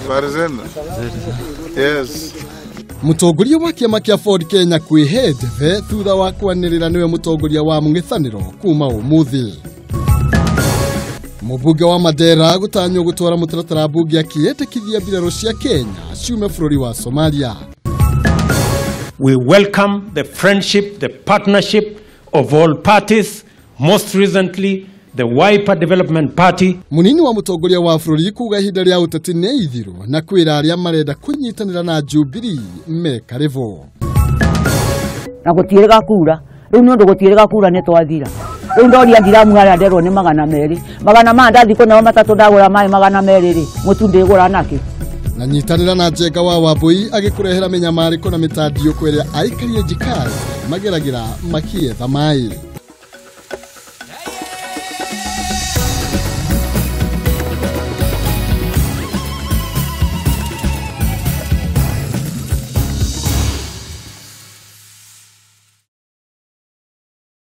Habari zenu? Yes. Mũtongoria wa kĩama kĩa Ford Kenya kwĩhe ndebe thutha wa kwanĩrĩra nĩwe mũtongoria wa mũng'ethanĩro kuma ũmũthĩ. Mũmbunge wa Mandera gũtanywo gũtwara mũtaratara mbunge akĩendekithia mbirarũ cia Kenya ciume bũrũri wa Somalia. We welcome the friendship, the partnership of all parties, most recently the Wiper Development Party. Munini wa mũtongoria wa bũrũri kuga ihinda rĩa ũteti nĩ ithiru na kwĩra arĩa marenda kũnyitanĩra na Jubilee me karibu. Na gũtiĩrĩga kura rĩu nĩ ũndũ gũtiĩrĩga kura nĩ twathira rĩu ndoria ndiramu harĩa nderwo nĩ 200 magana ma ndathi kũneo matatũ ndagũra maĩ 200 rĩ mũtu ndĩgũra nakĩ. Na nyitanĩra na Njenga wa Wambui agĩkũrehera mĩnyamarĩko na mĩtandiũko ĩrĩa aikaria njikari mageragĩra makĩetha maĩ.